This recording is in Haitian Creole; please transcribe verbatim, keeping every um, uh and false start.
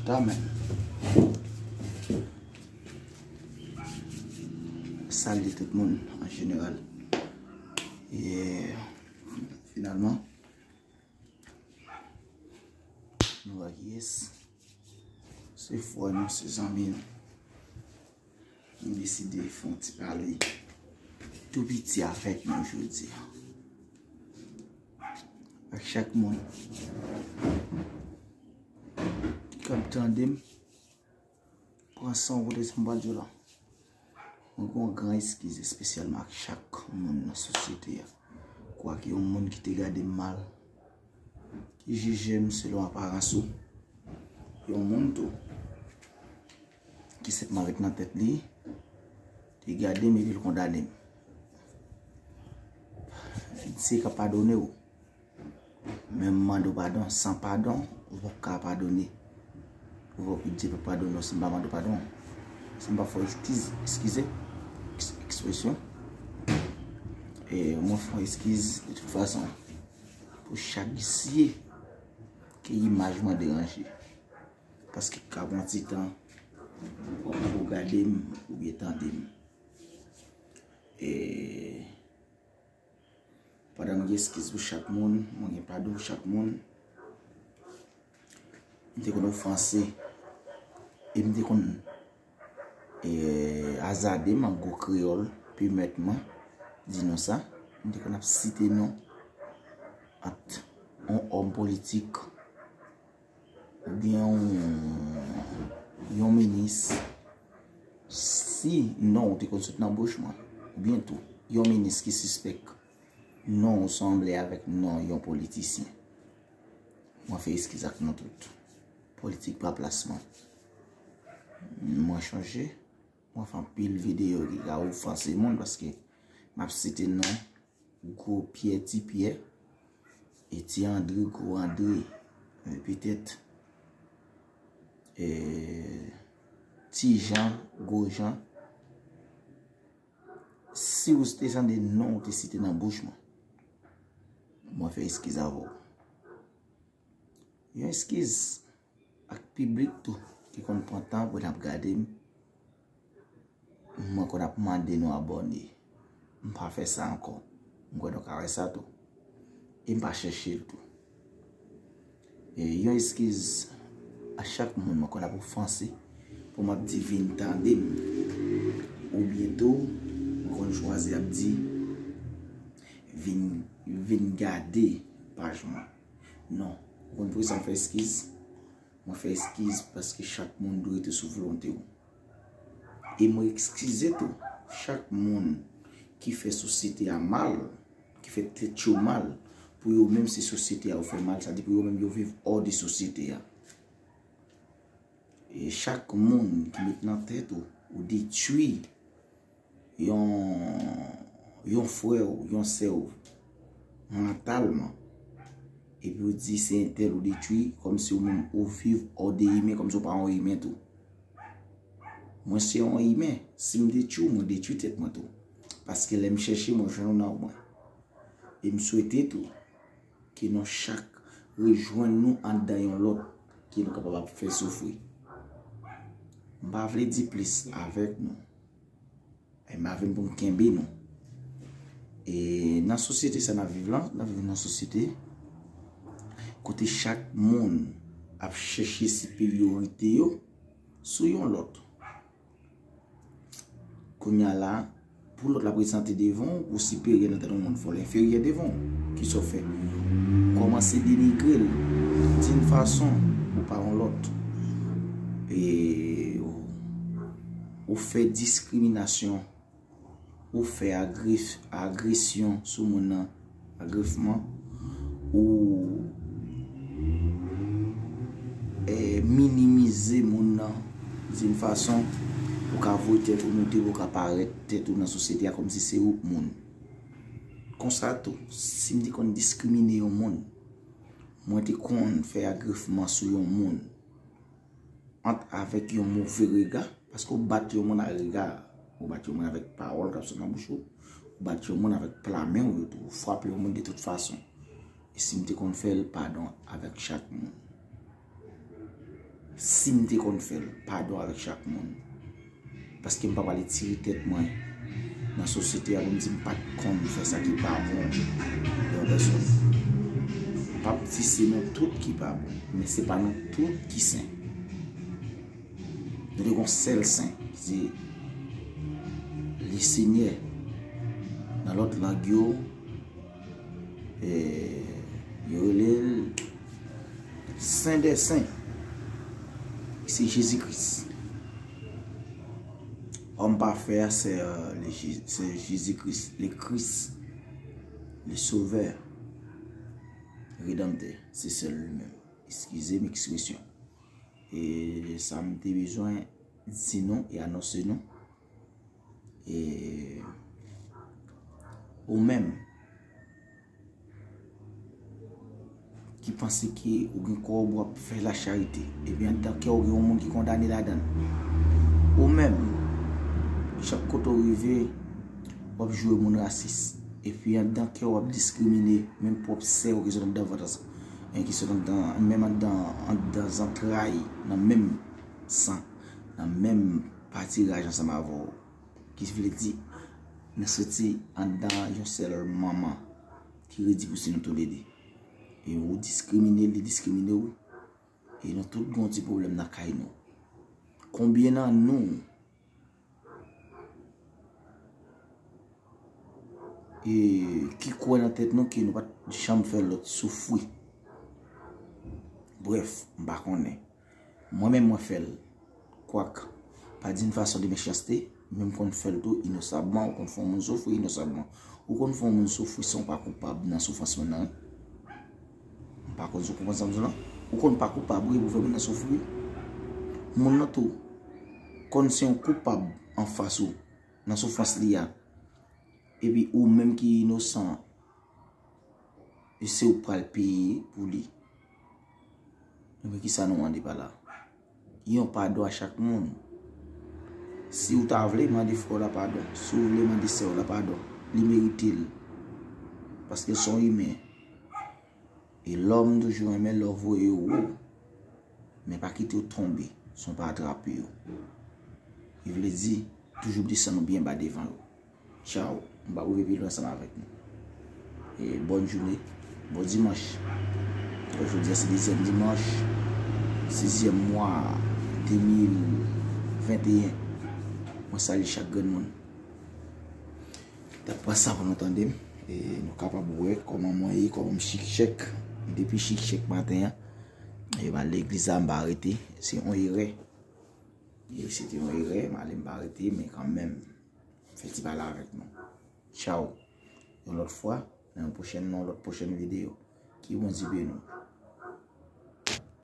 Amen. Salye tout moun an jeneral. E finalman, nou wè kiyès. Se frè nou, se zanmi nou. Nou deside fè yon ti pale tou piti avèk nou jodi a. Ak chak moun k ap tande m, pran san w pou de sa m pral di w la. Mwen gen yon gran eskiz espesyalman ak chak moun nan sosyete a. Kwake yon moun ki te gade m mal, ki jije m selon aparans ou. Yon moun tou ki senpman ret nan tèt li, li gade m epi l kondane m. Li di se ka padone w. Men m mande w padon, san padon, ou p ap ka padone. Ou p ap, Dye p ap padone w si m pa mande w padon. Si m pa fè w eskiz, eskize, eks-, ekspresyon. E mwen fè w eskiz de tout fason. Pou chak zye ke imaj mwen deranje. Paske ka pran ti tan pou, pou gade m oubyen tande m. E pandan m gen eskiz pou chak moun, mwen gen padon pou chak moun. M te konn ofanse. E m te konn, e, azade m an gwo kreyòl, pèmèt mwen di nou sa. M te konn ap site non ant yon òm politik oubyen yon, yon minis. Si non w te konn sot nan bouch mwen, oubyen tou, yon minis ki sispèk non w sanble avèk non yon politisyen. Mwen fè eskiz ak nou tout. Politik pa plas mwen. Mwen chonje, mwen fè anpil videyo ki ka ofanse moun paske m ap site non gwo Pyè, ti Pyè, e ti Andre, gwo Andre, e petèt, e ti Jan, gwo Jan. Si w te tande non w te site nan bouch mwen, mwen fè eskiz avè w. Yon eskiz ak piblik tou ki konn pran tan pou n ap gade m. Mwen konn ap mande nou abòne. M pa fè sa ankò. M kwè nou ka wè sa tou. E m pa chèche l tou. E yon eskiz a chak moun mwen konn ap ofanse pou m ap di vin tande m. Oubyen tou, mwen konn chwazi ap di vin, vin gade paj mwen. Non, ou konn poukisa m fè eskiz? Mwen fè eskiz paske chak moun dwe rete sou volonte w. E mwen eskize tou chak moun ki fè sosyete a mal, ki fè tèt yo mal, pou yo menm se sosyete a yo fè mal, sa di pou yo menm yo viv hors de sosyete a. E chak moun ki met nan tèt ou, ou detwi yon, yon frè w, yon sè w mantalman, epi w di se entèl ou detwi, kòmsi ou menm ou viv hors de imen, kòmsi ou pa yon imen tou. Mwen se yon imen, si m detwi w, mwen detwi tèt mwen tou. Paske lè m chèche, mwen jwenn ou nan mwen. E m swete tou ke nou chak rejwenn nou anndan yon lòt ke nou kapab ap fè soufri. M pa vle di plis avèk nou. E m pa vin pou m kenbe nou. E nan sosyete sa n ap viv lan, n ap viv nan sosyete kote chak moun ap chèche siperyorite yo sou yon lòt. Kounye a la, pou lòt la prezante devan w, ou siperyè nan tèt yon moun, fò l enferyè devan w. Kisa w fè? Kòmanse denigre l, di yon fason, ou pa yon lòt. E ou, ou fè diskriminasyon, ou fè agref-, agresyon sou moun nan. Agrefman, ou, eh, minimize moun nan di yon fason pou ka voye tèt ou moute, pou ka parèt tèt ou nan sosyete a kòmsi se ou k moun. Konsa tou, si m te konn diskrimine yon moun, mwen te konn fè agrefman sou yon moun, ant avèk yon move rega, paske w bat yon moun ak rega, ou bat yon moun avèk pawòl k ap sot nan bouch ou, ou bat yon moun avèk pla men w yo tou, ou frape yon moun de tout fason. E si m te konn fè l, padon avèk chak moun. Si m te konn fè l, padon avèk chak moun. Paske m pa pral etire tèt mwen nan sosyete a pou m di m pa t konn fè sa ki pa bon yon pèsòn. M p ap di se nou tout ki pa bon, men se pa nou tout ki sen. Nou te gon sèl sen, ki se Lesenyè. Nan lòt lang yo, eh, yo rele l Sen dè sen. Se Jezi Kris. Homme parfait, c'est euh, le Jé- c'est Jésus-Christ, le Christ, le Sauveur, Rédempteur. Se sèl li menm. Eskize m ekspresyon. E sa m te bezwen di nou e anonse nou. E ou menm ki panse ke ou gen kòb w ap fè lacharite, epi anndan kè w gen yon moun ki kondane ladan l. Ou menm, chak kote w rive, w ap joure moun rasis, epi anndan kè w ap diskrimine menm pwòp sè w ki sot anndan vant ansanm, ki sot anndan, menm anndan, anndan zantray, nan menm san, nan menm patiraj ansanm avè w. Ki vle di, nou soti anndan yon sèl manman ki redi pou se nou toulede. E ou diskrimine l, li diskrimine w. E nou tout gon ti pwoblèm nan kay nou. Konbyen nan nou e ki kwè nan tèt nou ke nou pa t janm fè lòt soufri? Brèf, m pa konnen. Mwen menm mwen fè l. Kwak, pa d'une façon de méchanceté, men m konn fè l tou inosabman, ou konn fè yon moun soufri inosabman. Ou konn fè yon moun soufri san w pa koupab nan soufrans moun nan, wi. M pa konn si w konprann sa m di w lan. Ou konn pa koupab, wi, pou fè moun nan soufri. Moun nan tou konn se yon koupab anfas ou nan soufrans li a. Epi ou menm ki inosan, e se ou k pral peye pou li. Ebyen, kisa nou mande pa la? Yon padon a chak moun. Si ou ta vle, mande frè w la padon. Si ou vle, mande sè w la padon. Li merite l. Paske l se yon imen. E lòm toujou renmen lè w voye yo wo. Men pa kite yo tonbe si w pa atrape yo. Li vle di, toujou desann ou byen ba devan yo. Tchaw. M p ap rive pi lwen ansanm avèk nou. E bòn jounen, bon dimanch. Jodi a se dezyèm dimanch, sizyèm mwa de mil venteyen. Mwen salye chak grenn moun. T ap pran sa pou nou tande m. E nou kapab wè kòman mwen ye, kòman m chik chèk. Depi chik chèk maten an, e m al legliz la, m pa rete. Se yon erè. E se te yon erè, m ale, m pa rete, men kanmenm, fè ti pale avèk nou. Tchaw. Yon lòt fwa, nan yon pwochèn, nan yon lòt pwochèn videyo. Ke Bondye beni w.